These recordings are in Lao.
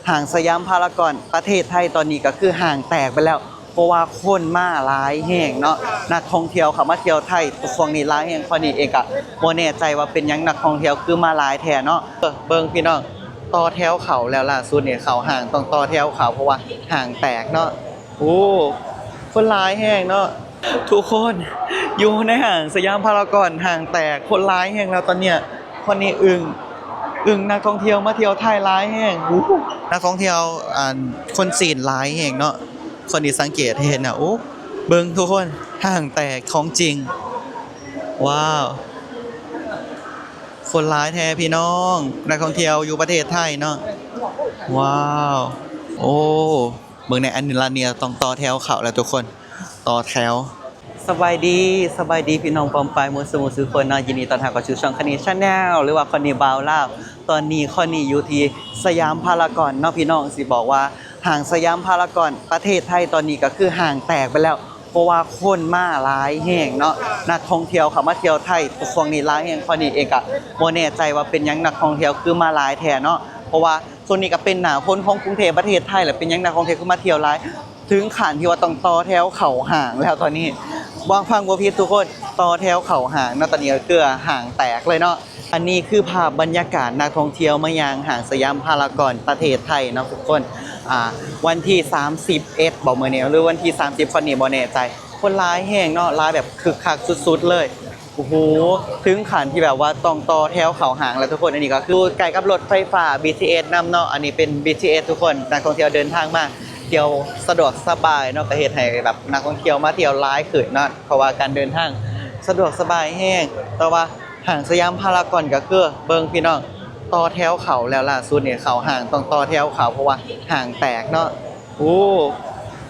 ຫ້າງສະຫຍາມພາລາກອນປະເທດໄທຕອນນີ້ກໍຄືຫ້າງແຕກໄປແລ້ວ ເພາະວ່າຄົນມາຫຼາຍແຮງເນາະ. ນັກທ່ອງທ່ຽວເຂົ້າມາທ່ຽວໄທຊ່ວງນີ້ຫຼາຍແຮງ. ຂ້ອຍນີ້ເອງກໍບໍ່ແນ່ໃຈວ່າເປັນຫຍັງນັກທ່ອງທ່ຽວຄືມາຫຼາຍແທ້ເນາະ. ເອີ ເບິ່ງພີ່ນ້ອງ ຕໍ່ແຖວເຂົ້າແລ້ວ. ລ່າສຸດນີ້ເຂົ້າຫ້າງຕ້ອງຕໍ່ແຖວເຂົ້າ ເພາະວ່າຫ້າງແຕກເນາະ. ໂອ້ ຄົນຫຼາຍແຮງເນາະທຸກຄົນ. ຢູ່ໃນຫ້າງສະຫຍາມພາລາກອນ ຫ້າງແຕກ ຄົນຫຼາຍແຮງແລ້ວຕອນເນີ້ຍ. ຄົນນີ້ອຶ້ງ ອຶ້ງນັກທ່ອງທ່ຽວມາທ່ຽວໄທຫຼາຍແຮງ. ໂອ້ ນັກທ່ອງທ່ຽວ ອັນ ຄົນຈີນຫຼາຍແຮງເນາະ. ຄົນນີ້ສັງເກດເຫັນນະ. ໂອ້ ເບິ່ງທຸກຄົນ ຫ້າງແຕກຂອງຈິງ. ວ້າວ ຄົນຫຼາຍແທ້ພີ່ນ້ອງ ນັກທ່ອງທ່ຽວຢູ່ປະເທດໄທເນາະ. ວ້າວ ໂອ້ ເບິ່ງແດ່ ອັນນີ້ລະນີ້ຕ້ອງຕໍ່ແຖວເຂົ້າແລ້ວທຸກຄົນ ຕໍ່ແຖວ. ສະບາຍດີ ສະບາຍດີພີ່ນ້ອງປ້ອງປາຍໝົດສູ່ໝູ່ສູ່ຄົນເນາະ. ຍິນດີຕ້ອນຮັບເຂົ້າສູ່ຊ່ອງຄະນີ Channel ຫຼືວ່າຄະນີບ່າວລາວ. ຕອນນີ້ຄະນີຢູ່ທີ່ສະຫຍາມພາລາກອນເນາະພີ່ນ້ອງ. ຊິບອກວ່າຫ້າງສະຫຍາມພາລາກອນປະເທດໄທຕອນນີ້ກໍຄືຫ້າງແຕກໄປແລ້ວ ເພາະວ່າຄົນມາຫຼາຍແຮງເນາະ. ນັກທ່ອງທ່ຽວເຂົ້າມາທ່ຽວໄທຊ່ວງນີ້ຫຼາຍແຮງ. ຂ້ອຍນີ້ເອງກໍບໍ່ແນ່ໃຈວ່າເປັນຫຍັງນັກທ່ອງທ່ຽວຄືມາຫຼາຍແທ້ເນາະ ເພາະວ່າຊ່ວງນີ້ກໍເປັນໜ້າຝົນຂອງກຸງເທບປະເທດໄທ ແລ້ວເປັນຫຍັງນັກທ່ອງທ່ຽວຄືມາທ່ຽວຫຼາຍ ເຖິງຂັ້ນທີ່ວ່າຕ້ອງຕໍ່ແຖວເຂົ້າຫ້າງແລ້ວຕອນນີ້. ຫວັງຟັງບໍ່ຜິດທຸກຄົນ ຕໍ່ແຖວເຂົ້າຫ້າງເນາະ. ຕອນນີ້ກໍຄືຫ້າງແຕກເລີຍເນາະ. ອັນນີ້ຄືພາບບັນຍາກາດນັກທ່ອງທ່ຽວມາຍ່າງຫ້າງສະຫຍາມພາລາກອນປະເທດໄທເນາະທຸກຄົນ. ອ່າ ວັນທີສາມສິບເອັດບໍ ມື້ນີ້ ຫຼືວັນທີສາມສິບ ຂ້ອຍນີ້ບໍ່ແນ່ໃຈ. ຄົນຫຼາຍແຮງເນາະ ຫຼາຍແບບຄຶກຄັກສຸດໆເລີຍ. ໂອ້ໂຫ ເຖິງຂັ້ນທີ່ແບບວ່າຕ້ອງຕໍ່ແຖວເຂົ້າຫ້າງແລ້ວທຸກຄົນ. ອັນນີ້ກໍຄືໃກ້ກັບລົດໄຟຟ້າ ບີທີເອສ ນຳເນາະ. ອັນນີ້ເປັນ ບີທີເອສ ທຸກຄົນ ນັກທ່ອງທ່ຽວເດີນທາງມາທ່ຽວສະດວກສະບາຍເນາະ ກໍເຮັດໃຫ້ແບບນັກທ່ອງທ່ຽວມາທ່ຽວຫຼາຍຂຶ້ນເນາະ ເພາະວ່າການເດີນທາງສະດວກສະບາຍແຮງ. ແຕ່ວ່າ ຫ້າງສະຫຍາມພາລາກອນກໍຄື ເບິ່ງພີ່ນ້ອງ ຕໍ່ແຖວເຂົ້າແລ້ວ. ລ່າສຸດນີ້ເຂົ້າຫ້າງຕ້ອງຕໍ່ແຖວເຂົ້າ ເພາະວ່າຫ້າງແຕກເນາະ. ໂອ້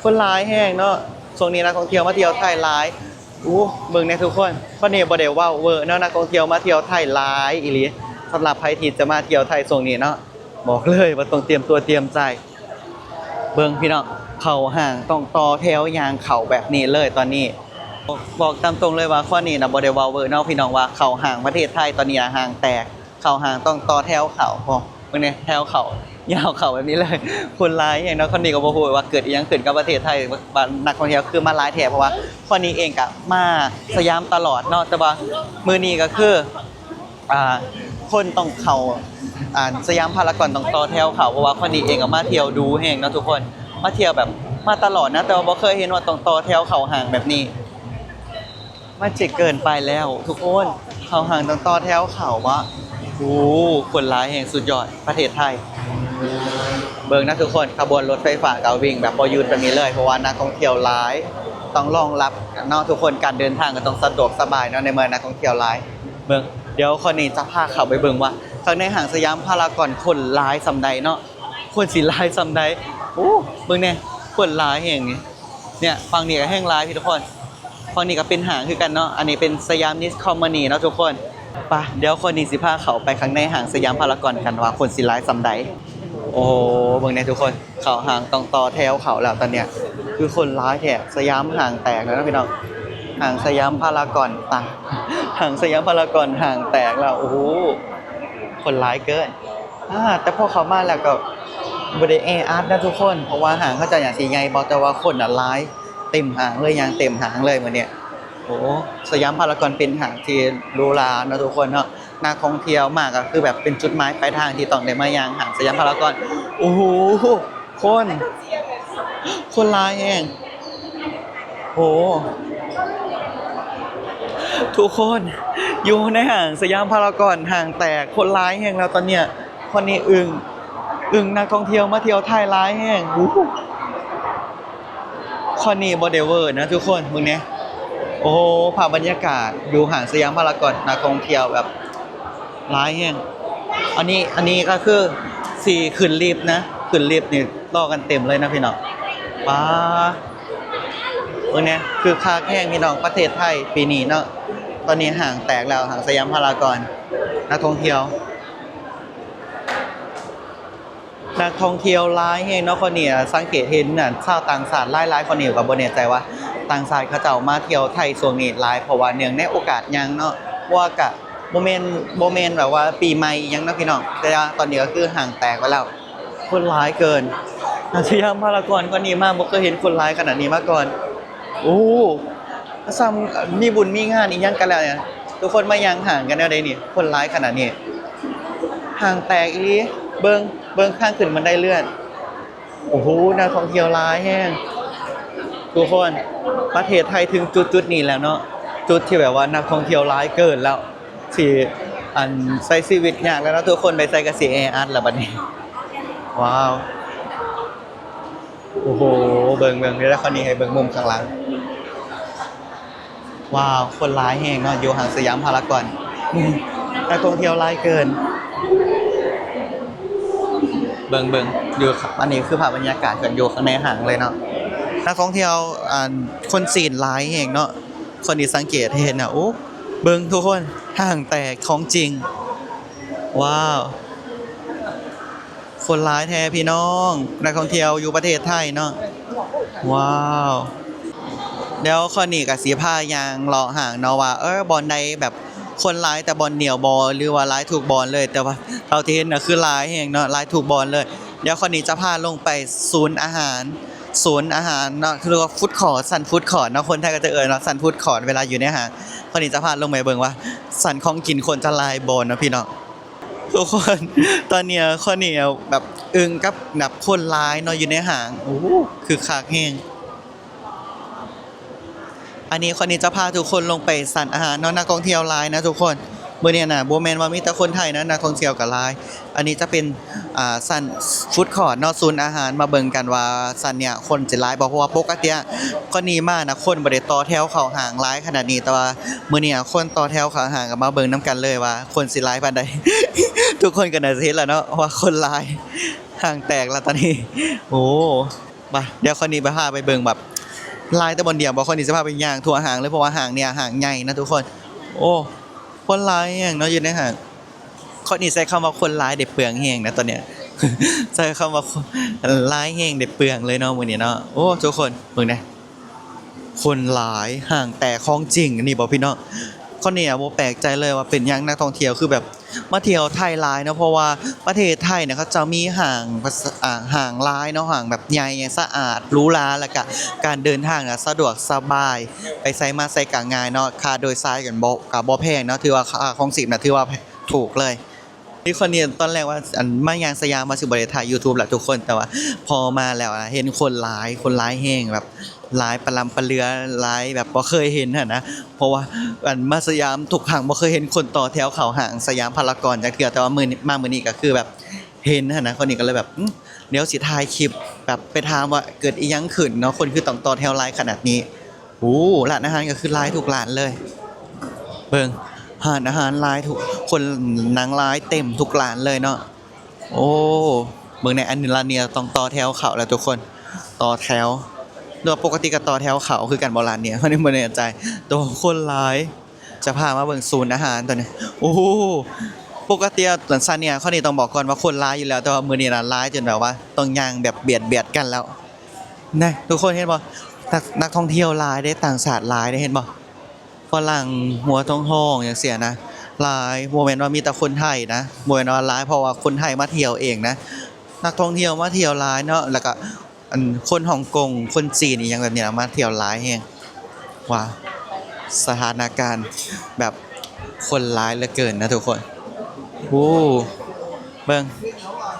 ຄົນຫຼາຍແຮງເນາະ ຊ່ວງນີ້ນັກທ່ອງທ່ຽວມາທ່ຽວໄທຫຼາຍ. ໂອ້ ເບິ່ງແດ່ທຸກຄົນ ຂ້ອຍນີ້ບໍ່ໄດ້ເວົ້າເວີເນາະ ນັກທ່ອງທ່ຽວມາທ່ຽວໄທຫຼາຍອີ່ຫຼີ. ສຳລັບໃຜທີ່ຈະມາທ່ຽວໄທຊ່ວງນີ້ເນາະ ບອກເລີຍວ່າຕ້ອງຕຽມຕົວຕຽມໃຈ. ເບິ່ງພີ່ນ້ອງ ເຂົ້າຫ້າງຕ້ອງຕໍ່ແຖວຍ່າງເຂົ້າແບບນີ້ເລີຍຕອນນີ້. ບອກ ບອກຕາມຕົງເລີຍວ່າຂ້ອຍນີ້ນະບໍ່ໄດ້ເວົ້າເວີເນາະພີ່ນ້ອງ ວ່າເຂົ້າຫ້າງປະເທດໄທຕອນນີ້ນະຫ້າງແຕກ ເຂົ້າຫ້າງຕ້ອງຕໍ່ແຖວເຂົ້າ. ໂອ້ ເບິ່ງແດ່ ແຖວເຂົ້າຍາວເຂົ້າແບບນີ້ເລີຍ ຄົນຫຼາຍແຮງເນາະ. ຂ້ອຍນີ້ກໍບໍ່ຮູ້ວ່າເກີດອີ່ຫຍັງຂຶ້ນກັບປະເທດໄທ ວ່ານັກທ່ອງທ່ຽວຄືມາຫຼາຍແທ້ ເພາະວ່າຂ້ອຍນີ້ເອງກະມາສະຫຍາມຕະຫຼອດເນາະ ແຕ່ວ່າມື້ນີ້ກໍຄື ອ່າ ຄົນຕ້ອງເຂົ້າ ອ່າ ສະຫຍາມພາລາກອນຕ້ອງຕໍ່ແຖວເຂົ້າ ເພາະວ່າຂ້ອຍນີ້ເອງກໍມາທ່ຽວດູແຮງເນາະທຸກຄົນ ມາທ່ຽວແບບມາຕະຫຼອດນະ ແຕ່ວ່າບໍ່ເຄີຍເຫັນວ່າຕ້ອງຕໍ່ແຖວເຂົ້າຫ້າງແບບນີ້. ມັນຊິເກີນໄປແລ້ວທຸກຄົນ ເຂົ້າຫ້າງຕ້ອງຕໍ່ແຖວເຂົ້າວະ. ໂອ້ ຄົນຫຼາຍແຮງ ສຸດຍອດ ປະເທດໄທ. ເບິ່ງນະທຸກຄົນ ຂະບວນລົດໄຟຟ້າກໍວິ່ງແບບບໍ່ຢຸດແບບນີ້ເລີຍ ເພາະວ່ານັກທ່ອງທ່ຽວຫຼາຍ ຕ້ອງລອງຮັບເນາະທຸກຄົນ ການເດີນທາງກໍຕ້ອງສະດວກສະບາຍເນາະ ໃນເມື່ອນັກທ່ອງທ່ຽວຫຼາຍ. ເບິ່ງ ດຽວຂ້ອຍນີ້ຈະພາເຂົ້າໄປເບິ່ງວ່າ ຂ້າງໃນຫ້າງສະຫຍາມພາລາກອນຄົນຫຼາຍສ່ຳໃດເນາະ ຄົນຊິຫຼາຍສ່ຳໃດ. ໂອ້ ເບິ່ງແດ່ ຄົນຫຼາຍແຮງນີ້ ເນີ້ຍ ຝັ່ງນີ້ກໍແຮງຫຼາຍພີ່ທຸກຄົນ. ຝັ່ງນີ້ກໍເປັນຫ້າງຄືກັນເນາະ ອັນນີ້ເປັນສະຫຍາມນິດຄອມມານີເນາະທຸກຄົນ. ໄປ ດຽວຂ້ອຍນີ້ຊິພາເຂົ້າໄປຂ້າງໃນຫ້າງສະຫຍາມພາລາກອນກັນວ່າຄົນຊິຫຼາຍສ່ຳໃດ. ໂອ້ ເບິ່ງແດ່ທຸກຄົນ ເຂົ້າຫ້າງຕ້ອງຕໍ່ແຖວເຂົ້າແລ້ວຕອນເນີ້ຍ ຄືຄົນຫຼາຍແທ້. ສະຫຍາມຫ້າງແຕກແລ້ວເນາະພີ່ນ້ອງ ຫ້າງສະຫຍາມພາລາກອນ ຕາຍ ຫ້າງສະຫຍາມພາລາກອນຫ້າງແຕກແລ້ວ. ໂອ້ໂຫ ຄົນຫຼາຍເກີນ. ອ່າ ແຕ່ພໍເຂົ້າມາແລ້ວກໍບໍ່ໄດ້ແອອັດນະທຸກຄົນ ເພາະວ່າຫ້າງເຂົາເຈົ້າຫຍັງຊິໃຫຍ່ບໍ່ ແຕ່ວ່າຄົນນະຫຼາຍ ເຕັມຫ້າງເລີຍ ຍ່າງເຕັມຫ້າງເລີຍມື້ນີ້. ໂອ້ ສະຫຍາມພາລາກອນເປັນຫ້າງທີ່ຫຼູຫຼາເນາະທຸກຄົນເນາະ ນັກທ່ອງທ່ຽວມາກໍຄືແບບເປັນຈຸດໝາຍປາຍທາງທີ່ຕ້ອງໄດ້ມາຍ່າງຫ້າງສະຫຍາມພາລາກອນ. ໂອ້ໂຫ ຄົນ ຄົນຫຼາຍແຮງ. ໂອ້ ທຸກຄົນ ຢູ່ໃນຫ້າງສະຫຍາມພາລາກອນ ຫ້າງແຕກ ຄົນຫຼາຍແຮງແລ້ວຕອນເນີ້ຍ. ຂ້ອຍນີ້ອຶ້ງ ອຶ້ງນັກທ່ອງທ່ຽວມາທ່ຽວໄທຫຼາຍແຮງ. ໂອ້ ຂ້ອຍນີ້ບໍ່ໄດ້ເວີນະທຸກຄົນ ເບິ່ງແດ່. ໂອ້ ພາບບັນຍາກາດຢູ່ຫ້າງສະຫຍາມພາລາກອນ ນັກທ່ອງທ່ຽວແບບ ຫຼາຍແຮງ. ອັນນີ້ ອັນນີ້ກໍຄືຊິຂຶ້ນລິບນະ ຂຶ້ນລິບນີ້ລໍກັນເຕັມເລີຍນະພີ່ນ້ອງ. ປາ ເບິ່ງແດ່ ຄຶກຄັກແຮງພີ່ນ້ອງ ປະເທດໄທປີນີ້ເນາະ. ຕອນນີ້ຫ້າງແຕກແລ້ວ ຫ້າງສະຫຍາມພາລາກອນ ນັກທ່ອງທ່ຽວ ນັກທ່ອງທ່ຽວຫຼາຍແຮງເນາະ. ຂ້ອຍນີ້ສັງເກດເຫັນອັນຊາວຕ່າງຊາດຫຼາຍໆ ຂ້ອຍນີ້ກໍບໍ່ແນ່ໃຈວ່າຕ່າງຊາດເຂົາເຈົ້າມາທ່ຽວໄທຊ່ວງນີ້ຫຼາຍ ເພາະວ່າເນື່ອງໃນໂອກາດຫຍັງເນາະ ວ່າກະ ບໍ່ແມ່ນ ບໍ່ແມ່ນແບບວ່າປີໃໝ່ອີ່ຫຍັງເນາະພີ່ນ້ອງ ແຕ່ວ່າຕອນນີ້ກໍຄືຫ້າງແຕກໄປແລ້ວ. ຄົນຫຼາຍເກີນ ສະຫຍາມພາລາກອນ ກ່ອນນີ້ມາບໍ່ເຄີຍເຫັນຄົນຫຼາຍຂະໜາດນີ້ມາກ່ອນ. ໂອ້ ສ່ຳມີບຸນມີງານອີ່ຫຍັງກັນແລ້ວນີ້ ທຸກຄົນມາຍ່າງຫ້າງກັນແນວໃດນີ້ ຄົນຫຼາຍຂະໜາດນີ້. ຫ້າງແຕກອີ່ຫຼີ ເບິ່ງ ເບິ່ງທາງຂຶ້ນບັນໄດເລື່ອນ. ໂອ້ໂຫ ນັກທ່ອງທ່ຽວຫຼາຍແຮງທຸກຄົນ. ປະເທດໄທເຖິງຈຸດໆນີ້ແລ້ວເນາະ ຈຸດທີ່ແບບວ່ານັກທ່ອງທ່ຽວຫຼາຍເກີນແລ້ວ ຊິ ອັນ ໃຊ້ຊີວິດຍາກແລ້ວເນາະທຸກຄົນ. ໄປໃສກະຊິແອອັດແລ້ວບັດນີ້. ວ້າວ ໂອ້ໂຫ ເບິ່ງ ເບິ່ງ ດຽວຂໍນີ້ໃຫ້ເບິ່ງມຸມຂ້າງຫຼັງ. ວ້າວ ຄົນຫຼາຍແຮງເນາະ ຢູ່ຫ້າງສະຫຍາມພາລາກອນ ນັກທ່ອງທ່ຽວຫຼາຍເກີນ. ເບິ່ງ ເບິ່ງ ຢູ່ ອັນນີ້ຄືພາບບັນຍາກາດກັນຢູ່ຂ້າງໃນຫ້າງເລີຍເນາະ ນັກທ່ອງທ່ຽວ ອັນ ຄົນຈີນຫຼາຍແຮງເນາະ. ຄົນທີ່ສັງເກດເຫັນນະ ໂອ້ ເບິ່ງທຸກຄົນ ຫ້າງແຕກຂອງຈິງ. ວ້າວ ຄົນຫຼາຍແທ້ພີ່ນ້ອງ ນັກທ່ອງທ່ຽວຢູ່ປະເທດໄທເນາະ. ວ້າວ ດຽວຂ້ອຍນີ້ກະຊິພາຍ່າງເລາະຫ້າງເນາະວ່າ ເອີ ບ່ອນໃດແບບຄົນຫຼາຍແຕ່ບ່ອນດຽວບໍ່ ຫຼືວ່າຫຼາຍທຸກບ່ອນເລີຍ. ແຕ່ວ່າເທົ່າທີ່ເຫັນນະຄືຫຼາຍແຮງເນາະ ຫຼາຍທຸກບ່ອນເລີຍ. ດຽວຂ້ອຍນີ້ຈະພາລົງໄປສູນອາຫານ ສູນອາຫານເນາະ ຫຼືວ່າຟູດຄອດ ຊັ້ນຟູດຄອດເນາະ ຄົນໄທກະຈະເອີ້ນວ່າຊັ້ນຟູດຄອດ ເວລາຢູ່ໃນຫ້າງ. ຂ້ອຍນີ້ຈະພາລົງໄປເບິ່ງວ່າຊັ້ນຂອງກິນຄົນຈະຫຼາຍບໍ່ເນາະພີ່ນ້ອງ. ທຸກຄົນ ຕອນນີ້ຂ້ອຍນີ້ແບບອຶ້ງກັບແບບຄົນຫຼາຍເນາະຢູ່ໃນຫ້າງ. ໂອ້ ຄຶກຄັກແຮງ. ອັນນີ້ຂ້ອຍນີ້ຈະພາທຸກຄົນລົງໄປຊັ້ນອາຫານເນາະ ນັກທ່ອງທ່ຽວຫຼາຍນະທຸກຄົນ. ມື້ນີ້ນະບໍ່ແມ່ນວ່າມີແຕ່ຄົນໄທນະ ນັກທ່ອງທ່ຽວກະຫຼາຍ. ອັນນີ້ຈະເປັນ ອ່າ ຊັ້ນຟູດຄອດເນາະ ສູນອາຫານ. ມາເບິ່ງກັນວ່າຊັ້ນເນີ້ຍຄົນຊິຫຼາຍບໍ່ ເພາະວ່າປົກກະຕິກ່ອນນີ້ມານະ ຄົນບໍ່ໄດ້ຕໍ່ແຖວເຂົ້າຫ້າງຫຼາຍຂະໜາດນີ້ ແຕ່ວ່າມື້ນີ້ຄົນຕໍ່ແຖວເຂົ້າຫ້າງ. ກະມາເບິ່ງນຳກັນເລີຍວ່າຄົນຊິຫຼາຍປານໃດ. ທຸກຄົນກະໜ້າຈະເຫັນແລ້ວເນາະວ່າຄົນຫຼາຍ ຫ້າງແຕກແລ້ວຕອນນີ້. ໂອ້ ມາ ດຽວຂ້ອຍນີ້ໄປ ພາໄປເບິ່ງແບບຫຼາຍແຕ່ບ່ອນດຽວບໍ່ ຂ້ອຍນີ້ຊິພາໄປຍ່າງທົ່ວຫ້າງເລີຍ ເພາະວ່າຫ້າງເນີ້ຍຫ້າງໃຫຍ່ນະທຸກຄົນ. ໂອ້ ຄົນຫຼາຍແຮງເນາະຢູ່ໃນຫ້າງ. ຂ້ອຍນີ້ໃຊ້ຄຳວ່າຄົນຫຼາຍໄດ້ເປືອງແຮງນະຕອນເນີ້ຍ ໃຊ້ຄຳວ່າຄົນຫຼາຍແຮງໄດ້ເປືອງເລີຍເນາະມື້ນີ້ເນາະ. ໂອ້ ທຸກຄົນເບິ່ງແດ່ ຄົນຫຼາຍ ຫ້າງແຕກຂອງຈິງ ອັນນີ້ບໍ່ພີ່ນ້ອງ. ຂ້ອຍນີ້ບໍ່ແປກໃຈເລີຍວ່າເປັນຫຍັງນັກທ່ອງທ່ຽວຄືແບບມາທ່ຽວໄທຫຼາຍເນາະ ເພາະວ່າປະເທດໄທນະ ເຂົາເຈົ້າມີຫ້າງ ອາ ຫ້າງຫຼາຍເນາະ ຫ້າງແບບໃຫຍ່ ສະອາດ ຫຼູຫຼາ ແລ້ວກະການເດີນທາງນະສະດວກສະບາຍ ໄປໃສມາໃສກະງ່າຍເນາະ. ຄ່າໂດຍສານກັນບໍ່ ກະບໍ່ແພງເນາະ ຖືວ່າຄ່າຄອງຊີບນະຖືວ່າ ຖືກເລີຍ. ທີ່ຂ້ອຍນີ້ຕອນແລກວ່າ ອັນ ມາຍ່າງສະຫຍາມວ່າຊິບໍ່ໄດ້ຖ່າຍຢູທູບແຫຼະທຸກຄົນ ແຕ່ວ່າພໍມາແລ້ວນະ ເຫັນຄົນຫຼາຍ ຄົນຫຼາຍແຮງ ແບບຫຼາຍປະລຳປະເລືອ ຫຼາຍແບບບໍ່ເຄີຍເຫັນຫັ້ນນະ. ເພາະວ່າ ອັນ ມາສະຫຍາມທຸກຄັ້ງບໍ່ເຄີຍເຫັນຄົນຕໍ່ແຖວເຂົ້າຫ້າງສະຫຍາມພາລາກອນຈັກເທື່ອ ແຕ່ວ່າມື້ ມາມື້ນີ້ກະຄືແບບເຫັນຫັ້ນນະ. ຂ້ອຍນີ້ກະເລີຍແບບ ອືມ ດຽວຊິຖ່າຍຄລິບແບບໄປຖາມວ່າເກີດອີ່ຫຍັງຂຶ້ນເນາະ ຄົນຄືຕ້ອງຕໍ່ແຖວຫຼາຍຂະໜາດນີ້. ໂອ້ ຮ້ານອາຫານກະຄືຫຼາຍທຸກຮ້ານເລີຍ ເບິ່ງ ຮ້ານອາຫານຫຼາຍທຸກ ຄົນນັ່ງຫຼາຍເຕັມທຸກຮ້ານເລີຍເນາະ. ໂອ້ ເບິ່ງແດ່ ອັນນີ້ຮ້ານນີ້ຕ້ອງຕໍ່ແຖວເຂົ້າແລ້ວທຸກຄົນ ຕໍ່ແຖວ ຫຼືວ່າປົກກະຕິກະຕໍ່ແຖວເຂົ້າຄືກັນບໍ່ຮ້ານນີ້ ຂ້ອຍບໍ່ແນ່ໃຈ. ໂຕ ຄົນຫຼາຍ ຈະພາມາເບິ່ງສູນອາຫານໂຕນີ້. ໂອ້ ປົກກະຕິສັນນີ້ ຂ້ອຍນີ້ຕ້ອງບອກກ່ອນວ່າຄົນຫຼາຍຢູ່ແລ້ວ ແຕ່ວ່າມື້ນີ້ນະຫຼາຍຈົນແບບວ່າຕ້ອງຍ່າງແບບບຽດໆກັນແລ້ວ. ນະ ທຸກຄົນເຫັນບໍ່ ນັກ ນັກທ່ອງທ່ຽວຫຼາຍເດ້ ຕ່າງຊາດຫຼາຍເດ້ ເຫັນບໍ່ ຝຣັ່ງຫົວທອງໆ ຈັ່ງຊີ້ນະ ຫຼາຍ. ບໍ່ແມ່ນວ່າມີແຕ່ຄົນໄທນະ ບໍ່ແມ່ນວ່າຫຼາຍເພາະວ່າຄົນໄທມາທ່ຽວເອງນະ ນັກທ່ອງທ່ຽວມາທ່ຽວຫຼາຍເນາະ. ແລ້ວກະ ອັນ ຄົນຮົງກົງ ຄົນຈີນ ອີ່ຫຍັງແບບນີ້ນະ ມາທ່ຽວຫຼາຍແຮງ. ວ້າວ ສະຖານະການແບບຄົນຫຼາຍເຫຼືອເກີນນະທຸກຄົນ. ໂອ້ ເບິ່ງ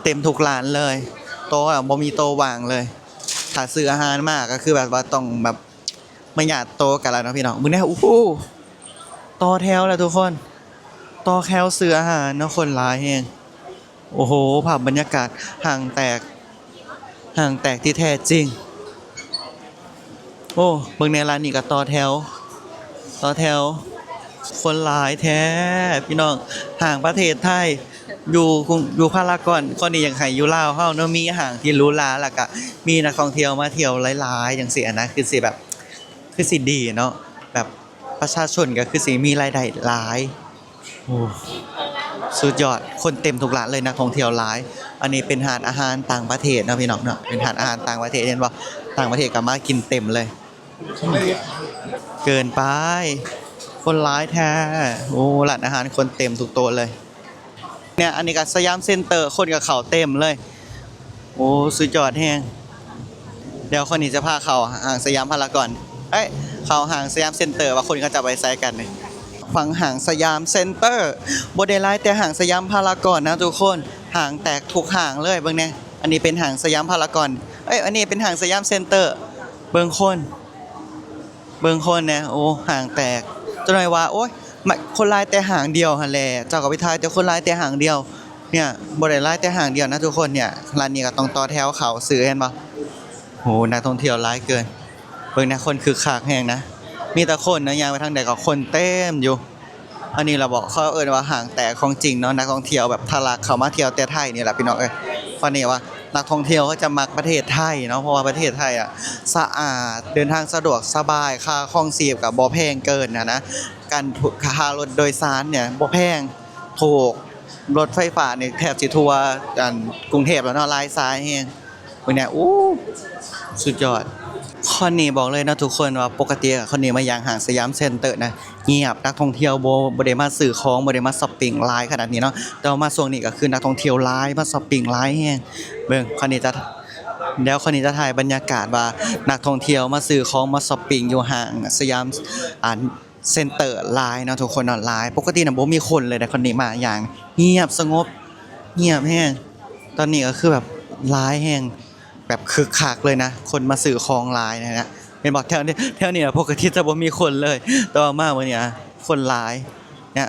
ເຕັມທຸກຮ້ານເລີຍ ໂຕະບໍ່ມີໂຕະວ່າງເລີຍ. ຖ້າຊື້ອາຫານມາກະຄືແບບວ່າຕ້ອງແບບມາຍາດໂຕະກັນລະເນາະພີ່ນ້ອງ. ເບິ່ງແດ່ ໂອ້ໂຫ ຕໍ່ແຖວແລ້ວທຸກຄົນ ຕໍ່ແຖວຊື້ອາຫານເນາະ ຄົນຫຼາຍແຮງ. ໂອ້ໂຫ ພາບບັນຍາກາດຫ້າງແຕກ ຫ້າງແຕກທີ່ແທ້ຈິງ. ໂອ້ ເບິ່ງແດ່ ຮ້ານນີ້ກະຕໍ່ແຖວ ຕໍ່ແຖວ ຄົນຫຼາຍແທ້ພີ່ນ້ອງ. ຫ້າງປະເທດໄທ ຢູ່ ຢູ່ພາລາກອນ ຂ້ອຍນີ້ຢາກໃຫ້ຢູ່ລາວເຮົາເນາະ ມີຫ້າງທີ່ຫຼູຫຼາ ແລ້ວກະມີນັກທ່ອງທ່ຽວມາທ່ຽວຫຼາຍໆ ຈັ່ງຊີ້ຫັ້ນນະ ຄືຊິແບບ ຄືຊິດີເນາະ ແບບປະຊາຊົນກະຄືຊິມີລາຍໄດ້ຫຼາຍ. ໂອ້ ສຸດຍອດ ຄົນເຕັມທຸກຮ້ານເລີຍ ນັກທ່ອງທ່ຽວຫຼາຍ. ອັນນີ້ເປັນຮ້ານອາຫານຕ່າງປະເທດເນາະພີ່ນ້ອງເນາະ ເປັນຮ້ານອາຫານຕ່າງປະເທດ ເຫັນບໍ່ ຕ່າງປະເທດກະມາກິນເຕັມເລີຍ ເກີນໄປ ຄົນຫຼາຍແທ້. ໂອ້ ຮ້ານອາຫານຄົນເຕັມທຸກໂຕະເລີຍ. ເນີ້ຍ ອັນນີ້ກະສະຫຍາມເຊັນເຕີ ຄົນກະເຂົ້າເຕັມເລີຍ. ໂອ້ ສຸດຍອດແຮງ. ດຽວຂ້ອຍນີ້ຈະພາເຂົ້າຫ້າງສະຫຍາມພາລາກອນ ເອີຍ ເຂົ້າຫ້າງສະຫຍາມເຊັນເຕີ ວ່າຄົນເຂົາເຈົ້າໄປໃສກັນນີ້. ຝັ່ງຫ້າງສະຫຍາມເຊັນເຕີ ບໍ່ໄດ້ຫຼາຍແຕ່ຫ້າງສະຫຍາມພາລາກອນນະທຸກຄົນ ຫ້າງແຕກທຸກຫ້າງເລີຍ. ເບິ່ງແດ່ ອັນນີ້ເປັນຫ້າງສະຫຍາມພາລາກອນ ເອີຍ ອັນນີ້ເປັນຫ້າງສະຫຍາມເຊັນເຕີ. ເບິ່ງຄົນ ເບິ່ງຄົນແດ່ ໂອ້ ຫ້າງແຕກ. ຈັກໜ້ອຍວ່າ ໂອ້ຍ ມາ ຄົນຫຼາຍແຕ່ຫ້າງດຽວຫັ້ນແຫຼະ ເຈົ້າກໍໄປຖ່າຍແຕ່ຄົນຫຼາຍແຕ່ຫ້າງດຽວ. ເນີ້ຍ ບໍ່ໄດ້ຫຼາຍແຕ່ຫ້າງດຽວນະທຸກຄົນ. ເນີ້ຍ ຮ້ານນີ້ກໍຕ້ອງຕໍ່ແຖວເຂົ້າຊື້ ເຫັນບໍ່? ໂອ້ ນັກທ່ອງທ່ຽວຫຼາຍເກີນ. ເບິ່ງນະ ຄົນຄຶກຄັກແຮງນະ ມີແຕ່ຄົນນະ ຍ່າງໄປທາງໃດກໍຄົນເຕັມຢູ່. ອັນນີ້ລະບໍ ເຂົາເອີ້ນວ່າຫ້າງແຕກຂອງຈິງເນາະ ນັກທ່ອງທ່ຽວແບບທະລັກເຂົ້າມາທ່ຽວແຕ່ໄທນີ້ລະພີ່ນ້ອງເອີຍ. ເພາະນີ້ວ່ານັກທ່ອງທ່ຽວເຂົາຈະມັກປະເທດໄທເນາະ ເພາະວ່າປະເທດໄທອະສະອາດ ເດີນທາງສະດວກສະບາຍ ຄ່າຄອງຊີບກໍບໍ່ແພງເກີນຫັ້ນນະ ການ ຄ່າລົດໂດຍສານນີ້ບໍ່ແພງ ຖືກ ລົດໄຟຟ້ານີ້ແທບຊິທົ່ວ ອັນ ກຸງເທບແລ້ວເນາະ ຫຼາຍສາຍແຮງ. ເບິ່ງແດ່ ໂອ້ ສຸດຍອດ. ຄອນນີ້ບອກເລີຍເນາະທຸກຄົນວ່າ ປົກກະຕິຄອນນີ້ມາຢ່າງຫ້າງສະຫຍາມເຊັນເຕີນະ ງຽບ ນັກທ່ອງທ່ຽວບໍ່ ບໍ່ໄດ້ມາຊື້ຂອງ ບໍ່ໄດ້ມາຊັອບປິງຫຼາຍຂະໜາດນີ້ເນາະ ແຕ່ວ່າມາຊ່ວງນີ້ກໍຄືນັກທ່ອງທ່ຽວຫຼາຍ ມາຊັອບປິງຫຼາຍແຮງ. ເບິ່ງ ຄອນນີ້ຈະ ດຽວຄອນນີ້ຈະຖ່າຍບັນຍາກາດວ່ານັກທ່ອງທ່ຽວມາຊື້ຂອງ ມາຊັອບປິງຢູ່ຫ້າງສະຫຍາມ ອັນ ເຊັນເຕີຫຼາຍເນາະທຸກຄົນເນາະ ຫຼາຍ. ປົກກະຕິນະບໍ່ມີຄົນເລີຍ ແຕ່ຄອນນີ້ມາຢ່າງງຽບສະຫງົບ ງຽບແຮງ. ຕອນນີ້ກໍຄືແບບຫຼາຍແຮງ ແບບຄຶກຄັກເລີຍນະ ຄົນມາຊື້ຂອງຫຼາຍນະ. ເຫັນບໍ່ ແຖວນີ້ ແຖວນີ້ນະ ປົກກະຕິຈະບໍ່ມີຄົນເລີຍ ແຕ່ວ່າມາມື້ນີ້ນະ ຄົນຫຼາຍນະ.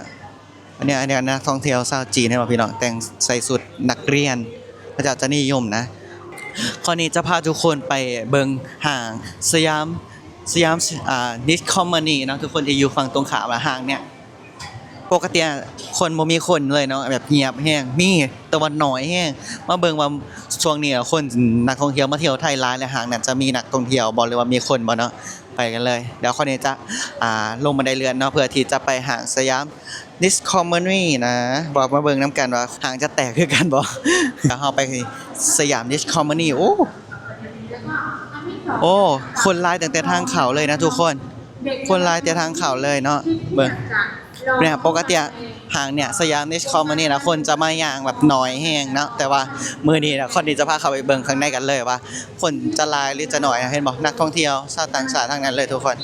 ອັນນີ້ ອັນນີ້ນັກທ່ອງທ່ຽວຊາວຈີນ ເຫັນບໍ່ພີ່ນ້ອງ ແຕ່ງໃສ່ຊຸດນັກຮຽນ ເຂົາເຈົ້າຈະນິຍົມນະ. ຄອນນີ້ຈະພາທຸກຄົນໄປເບິ່ງຫ້າງສະຫຍາມ ສະຫຍາມ ອ່າ ດິສຄັບເວີນີເນາະ ທຸກຄົນທີ່ຢູ່ຝັ່ງຕົງຂ້າມ ແລະ ຫ້າງເນີ້ຍ ປົກກະຕິຄົນບໍ່ມີຄົນເລີຍເນາະ ແບບງຽບແຮງ ມີແຕ່ວ່າໜ້ອຍແຮງ. ມາເບິ່ງວ່າຊ່ວງນີ້ຄົນ ນັກທ່ອງທ່ຽວມາທ່ຽວໄທຫຼາຍ ແລະ ຫ້າງນັ້ນຈະມີນັກທ່ອງທ່ຽວບໍ່ ຫຼືວ່າມີຄົນບໍ່ເນາະ. ໄປກັນເລີຍ ດຽວຂ້ອຍນີ້ຈະ ອ່າ ລົງບັນໄດເລື່ອນເນາະ ເພື່ອທີ່ຈະໄປຫ້າງສະຫຍາມດິສຄັບເວີນີນະ ວ່າມາເບິ່ງນຳກັນວ່າຫ້າງຈະແຕກຄືກັນບໍ່. ດຽວເຮົາໄປສະຫຍາມດິສຄັບເວີນີ. ໂອ້ ໂອ້ ຄົນຫຼາຍຕັ້ງແຕ່ທາງເຂົ້າເລີຍນະທຸກຄົນ ຄົນຫຼາຍແຕ່ທາງເຂົ້າເລີຍເນາະ. ເບິ່ງ ເນຍ ປົກກະຕິຫ້າງເນຍ ສະຫຍາມດິສຄັບເວີນີນະ ຄົນຈະມາຍ່າງແບບໜ້ອຍແຮງເນາະ ແຕ່ວ່າມື້ນີ້ນະ ຄອນນີ້ຈະພາເຂົ້າໄປເບິ່ງຂ້າງໃນກັນເລີຍວ່າຄົນຈະຫຼາຍຫຼືຈະໜ້ອຍ. ເຫັນບໍ່ ນັກທ່ອງທ່ຽວຊາວຕ່າງຊາດທັງນັ້ນເລີຍທຸກຄົນ.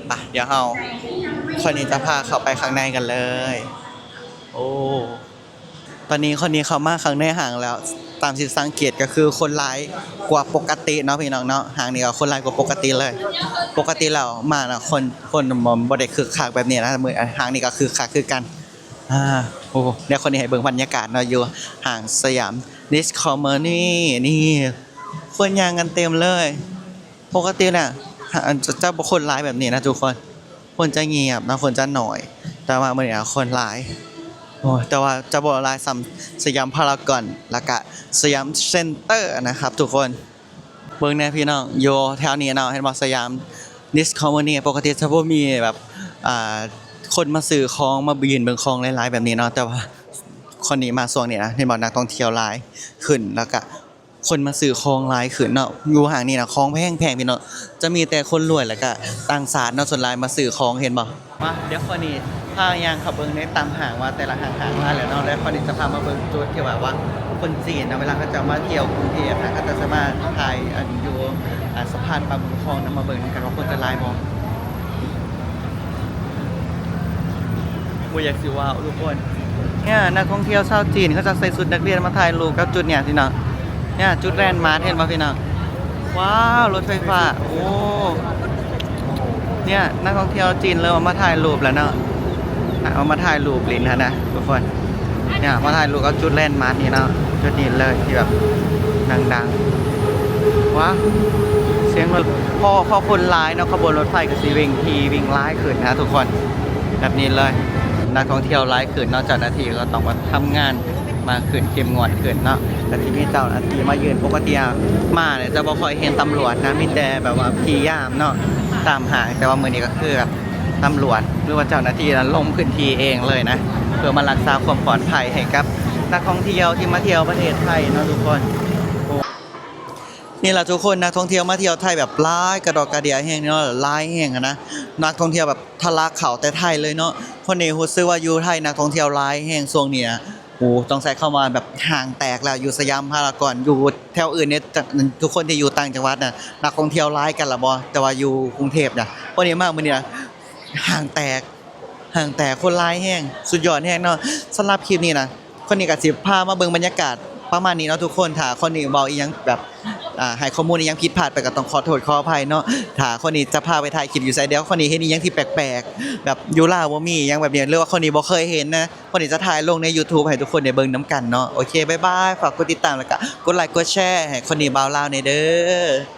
ໄປ ດຽວເຮົາ ຄອນນີ້ຈະພາເຂົ້າໄປຂ້າງໃນກັນເລີຍ. ໂອ້ ຕອນນີ້ຄອນນີ້ເຂົ້າມາຂ້າງໃນຫ້າງແລ້ວ ຕາມທີ່ສັງເກດກໍຄືຄົນຫຼາຍກວ່າປົກກະຕິເນາະພີ່ນ້ອງເນາະ ຫ້າງນີ້ກໍຄົນຫຼາຍກວ່າປົກກະຕິເລີຍ. ປົກກະຕິແລ້ວມານະ ຄົນ ຄົນບໍ່ ບໍ່ໄດ້ຄຶກຄັກແບບນີ້ນະ ມື້ ຫ້າງນີ້ກໍຄຶກຄັກຄືກັນ. ອ່າ ໂອ້ ດຽວຄອນນີ້ໃຫ້ເບິ່ງບັນຍາກາດເນາະ ຢູ່ຫ້າງສະຫຍາມດິສຄັບເວີນີນີ້ ຄົນຍ່າງກັນເຕັມເລີຍ. ປົກກະຕິນະ ຈະ ຈະບໍ່ຄົນຫຼາຍແບບນີ້ນະທຸກຄົນ ຄົນຈະງຽບນະ ຄົນຈະໜ້ອຍ ແຕ່ວ່າມື້ນີ້ນະຄົນຫຼາຍ. ໂອ້ ແຕ່ວ່າຈະບໍ່ຫຼາຍສ່ຳສະຫຍາມພາລາກອນ ແລ້ວກະສະຫຍາມເຊັນເຕີນະຄັບທຸກຄົນ. ເບິ່ງແດ່ພີ່ນ້ອງ ຢູ່ແຖວນີ້ເນາະ ເຫັນບໍ່ ສະຫຍາມດິສຄັບເວີນີ ປົກກະຕິຈະບໍ່ມີແບບ ອ່າ ຄົນມາຊື້ຂອງ ມາຢືນເບິ່ງຂອງຫຼາຍໆແບບນີ້ເນາະ ແຕ່ວ່າຄອນນີ້ມາຊ່ວງນີ້ນະ ເຫັນບໍ່ ນັກທ່ອງທ່ຽວຫຼາຍຂຶ້ນ ແລ້ວກະ ຄົນມາຊື້ຂອງຫຼາຍຂຶ້ນເນາະ. ຢູ່ຫ້າງນີ້ນະ ຂອງແພງໆ ພີ່ນ້ອງ ຈະມີແຕ່ຄົນລວຍ ແລ້ວກະຕ່າງຊາດເນາະ ສ່ວນຫຼາຍມາຊື້ຂອງ ເຫັນບໍ່. ມາ ດຽວຂ້ອຍນີ້ພາຍ່າງເຂົ້າເບິ່ງໃນຕາມຫ້າງວ່າແຕ່ລະຫ້າງ ຫ້າງຫຼາຍແລ້ວເນາະ ແລ້ວຂ້ອຍນີ້ຈະພາມາເບິ່ງຈຸດທີ່ວ່າ ວ່າຄົນຈີນນະ ເວລາເຂົາເຈົ້າມາທ່ຽວກຸງເທບນະ ເຂົາເຈົ້າຈະມາຖ່າຍອັນຢູ່ ອ່າ ສະພານປາບຸນຄອງນະ ມາເບິ່ງນຳກັນວ່າຄົນຈະຫຼາຍບໍ່. ບໍ່ຢາກຊິເວົ້າທຸກຄົນ ເນຍ ນັກທ່ອງທ່ຽວຊາວຈີນເຂົາຈະໃສ່ຊຸດນັກຮຽນມາຖ່າຍຮູບກັບຈຸດເນີ້ຍພີ່ນ້ອງ. ເນຍ ຈຸດແລນມາກ ເຫັນບໍ່ພີ່ນ້ອງ. ວ້າວ ລົດໄຟຟ້າ ໂອ້ ເນຍ ນັກທ່ອງທ່ຽວຈີນເລີ່ມເອົາມາຖ່າຍຮູບແລ້ວເນາະ ເອົາມາຖ່າຍຮູບຫຼິ້ນຫັ້ນນະທຸກຄົນ. ເນຍ ມາຖ່າຍຮູບກັບຈຸດແລນມາກນີ້ເນາະ ຈຸດນີ້ເລີຍທີ່ແບບດັງໆ. ວ້າວ ສຽງລົດ ເພາະ ເພາະຄົນຫຼາຍເນາະ ຂະບວນລົດໄຟກໍຊິວິ່ງທີ່ ວິ່ງຫຼາຍຂຶ້ນນະທຸກຄົນ ແບບນີ້ເລີຍ. ນັກທ່ອງທ່ຽວຫຼາຍຂຶ້ນເນາະ ເຈົ້າໜ້າທີ່ກໍຕ້ອງແບບທຳງານມາກຂຶ້ນ ເຂັ້ມງວດຂຶ້ນເນາະ ກໍຊິມີເຈົ້າໜ້າທີ່ມາຢືນ. ປົກກະຕິມານີ້ຈະບໍ່ຄ່ອຍເຫັນຕຳຫຼວດນະ ມີແຕ່ແບບວ່າພີ່ຍາມເນາະ ຕາມຫ້າງ ແຕ່ວ່າມື້ນີ້ກໍຄືແບບ ຕຳຫຼວດ ຫຼືວ່າເຈົ້າໜ້າທີ່ລະລົງພື້ນທີ່ເອງເລີຍນະ ເພື່ອມາລັກສາຄວາມປອດໄພໃຫ້ກັບນັກທ່ອງທ່ຽວທີ່ມາທ່ຽວປະເທດໄທເນາະທຸກຄົນ. ໂອ້ ນີ້ລະທຸກຄົນ ນັກທ່ອງທ່ຽວມາທ່ຽວໄທແບບຫຼາຍກະດອກກະເດຍແຮງເນາະ ຫຼາຍແຮງຫັ້ນນະ ນັກທ່ອງທ່ຽວແບບທະລັກເຂົ້າແຕ່ໄທເລີຍເນາະ. ຄົນນີ້ຮູ້ສຶກວ່າຢູ່ໄທນັກທ່ອງທ່ຽວຫຼາຍແຮງຊ່ວງນີ້ນະ. ໂອ້ ຕ້ອງໃຊ້ຄຳວ່າແບບຫ້າງແຕກແລ້ວ ຢູ່ສະຫຍາມພາລາກອນ ຢູ່ແຖວອື່ນນີ້ ທຸກຄົນທີ່ຢູ່ຕ່າງຈັງຫວັດນະ ນັກທ່ອງທ່ຽວຫຼາຍກັນລະບໍ່ ແຕ່ວ່າຢູ່ກຸງເທບນະ ຄົນນີ້ມາມື້ນີ້ນະ ຫ້າງແຕກ ຫ້າງແຕກ ຄົນຫຼາຍແຮງ ສຸດຍອດແຮງເນາະ. ສຳລັບຄລິບນີ້ນະ ຄົນນີ້ກໍຊິພາມາເບິ່ງບັນຍາກາດປະມານນີ້ເນາະທຸກຄົນ. ຖ້າຄົນນີ້ເວົ້າອີ່ຫຍັງແບບ ອ່າ ໃຫ້ຂໍ້ມູນອີ່ຫຍັງຜິດພາດໄປກໍຕ້ອງຂໍໂທດຂໍອະໄພເນາະ. ຖ້າຄົນນີ້ຈະພາໄປຖ່າຍຄລິບຢູ່ໃສ ດຽວຄົນນີ້ເຫັນອີ່ຫຍັງທີ່ແປກໆ ແບບຢູ່ລາວບໍ່ມີອີ່ຫຍັງແບບນີ້ ຫຼືວ່າຄົນນີ້ບໍ່ເຄີຍເຫັນນະ ຄົນນີ້ຈະຖ່າຍລົງໃນ YouTube ໃຫ້ທຸກຄົນໄດ້ເບິ່ງນຳກັນເນາະ. ໂອເຄ ບາຍບາຍ ຝາກກົດຕິດຕາມ ແລ້ວກໍກົດໄລກົດແຊໃຫ້ຄົນນີ້ບ່າວລາວແດ່ເດີ.